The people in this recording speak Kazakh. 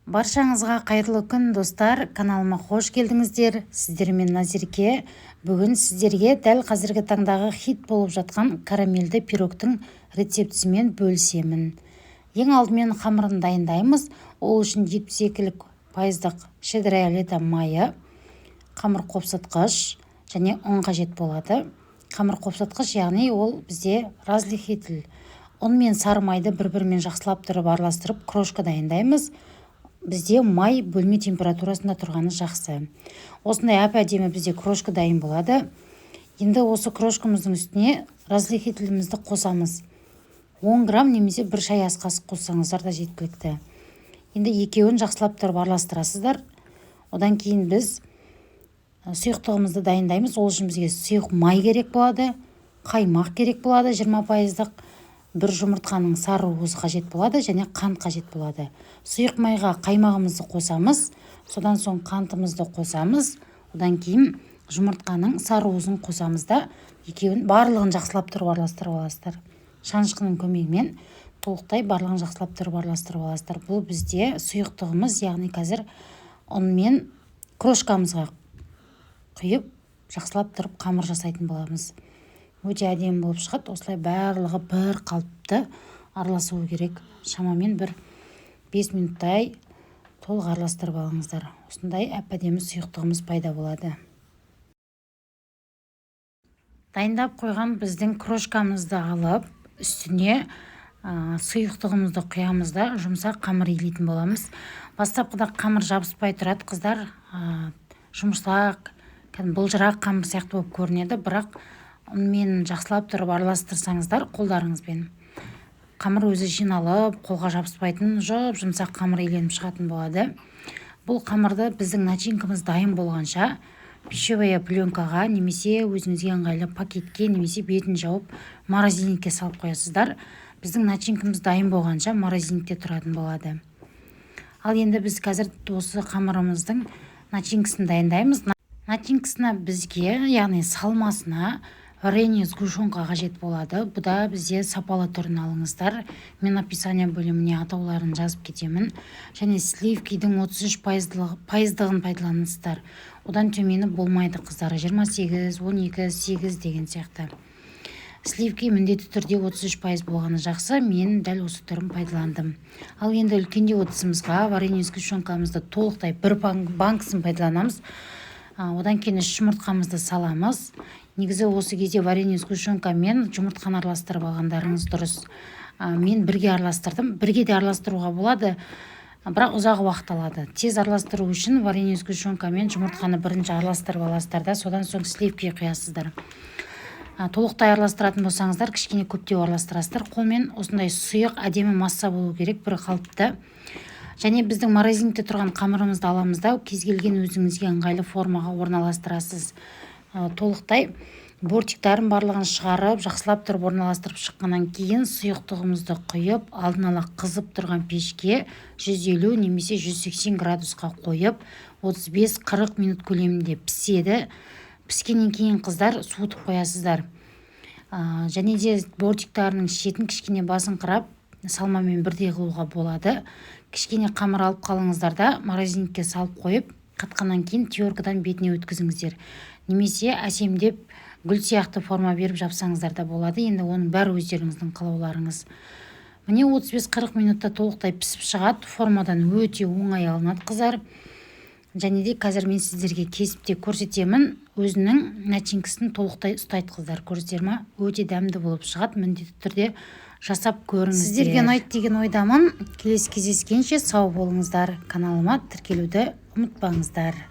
Баршаңызға қайырлы күн, достар! Каналыма қош келдіңіздер! Сіздермен Назерке. Бүгін сіздерге дәл қазіргі таңдағы хит болып жатқан карамельді пирогтың рецептісімен бөлісемін. Ең алдымен қамырын дайындаймыз. Ол үшін 72 пайыздық «Щедрая лето» майы, қамыр қопсытқыш және ұн қажет болады. Қамыр қопсытқыш, яғни ол бізде разрыхлитель. Ұн мен сары майды бір-бірімен жақсылап тұрып араластырып, крошка дайындаймыз. Бізде май бөлме температурасында тұрғаны жақсы. Осындай әп әдемі бізде крошка дайын болады. Енді осы крошкамыздың үстіне разрыхлителімізді қосамыз. 10 грамм немесе бір шай ас қасық қоссаңыздар да жеткілікті. Енді екеуін жақсылап тұрып араластырасыздар. Одан кейін біз сұйықтығымызды дайындаймыз. Ол үшін бізге сұйық май керек болады, қаймақ керек болады 20 пайыздық, бір жұмыртқаның сары уызы қажет болады және қант қажет болады. Сұйық майға қаймағымызды қосамыз, содан соң қантымызды қосамыз, одан кейін жұмыртқаның сары уызын қосамыз да, екеуін барлығын жақсылап тұрып араластырып аласыздар. Шанышқының көмегімен толықтай барлығын жақсылап тұрып араластырып аласыздар. Бұл бізде сұйықтығымыз, яғни қазір ұн мен крошкамызға құйып, жақсылап тұрып қамыр жасайтын боламыз. Өте әдемі болып шығады. Осылай барлығы бір қалыпты араласуы керек. Шамамен бір 5 минуттай толық араластырып алыңыздар. Осындай әп әдемі сұйықтығымыз пайда болады. Дайындап қойған біздің крошкамызды алып, үстіне сұйықтығымызды құямыз да, жұмсақ қамыр илейтін боламыз. Бастапқыда қамыр жабыспай тұрады, қыздар, жұмсақ, кәдімгі былжырақ қамыр сияқты болып көрінеді. Бірақ ұнмен жақсылап тұрып араластырсаңыздар қолдарыңызбен, қамыр өзі жиналып, қолға жабыспайтын жұп жұмсақ қамыр иленіп шығатын болады. Бұл қамырды біздің начинкамыз дайын болғанша пищевая пленкаға немесе өзіңізге ыңғайлы пакетке немесе бетін жауып, морозильникке салып қоясыздар. Біздің начинкамыз дайын болғанша морозильникте тұратын болады. Ал енді біз қазір осы қамырымыздың начинкасын дайындаймыз. Начинкасына бізге, яғни салмасына, варенье, сгущенка қажет болады. Бұда бізде сапалы түрін алыңыздар, мен описание бөліміне атауларын жазып кетемін. Және сливкидің 33 пайыздығын пайдаланыңыздар, одан төмені болмайды, қыздар. 28, 12, 8 деген сияқты. Сливки міндетті түрде 33% болғаны жақсы. Мен дәл осы түрін пайдаландым. Ал енді үлкендеу ыдысымызға варенье, сгущенкамызды толықтай бір банкасын пайдаланамыз. Одан кейін үш жұмыртқамызды саламыз. Негізі осы кезде варенье, сгущенка мен жұмыртқаны араластырып алғандарыңыз дұрыс. Мен бірге араластырдым. Бірге де араластыруға болады, бірақ ұзақ уақыт алады. Тез араластыру үшін варенье, сгущенка мен жұмыртқаны бірінші араластырып аласыздар да, содан соң сливки құясыздар. Толықтай араластыратын болсаңыздар, кішкене көптеу араластырасыздар қолмен. Осындай сұйық әдемі масса болу керек, бір қалыпты. Және біздің морозильникте тұрған қамырымызды аламыз да, кез келген өзіңізге ыңғайлы формаға орналастырасыз. Толықтай бортиктарын барлығын шығарып, жақсылап тұрып орналастырып шыққаннан кейін, сұйықтығымызды құйып, алдын ала қызып тұрған пешке 150 немесе 180 градусқа қойып, 35-40 минут көлемінде піседі. Піскеннен кейін, қыздар, суытып қоясыздар. Және де бортиктарының шетін кішкене басыңқырап, салмамен бірдей қылуға болады. Кішкене қамыр алып қалыңыздар да, морозильникке салып қойып, қатқаннан кейін теркадан бетіне өткізіңіздер немесе әсемдеп гүл сияқты форма беріп жапсаңыздар да болады. Енді оның бәрі өздеріңіздің қалауларыңыз. Міне, 35-40 минутта толықтай пісіп шығады. Формадан өте оңай алынады, қыздар. Және де қазір мен сіздерге кесіп те көрсетемін. Өзінің начинкасын толықтай ұстайды, қыздар, көрдіңіздер ма? Өте дәмді болып шығады, міндетті түрде жасап көріңіздер. Сіздерге ұнайды деген ойдамын. Келесі кездескенше сау болыңыздар! Каналыма тіркелуді ұмытпаңыздар.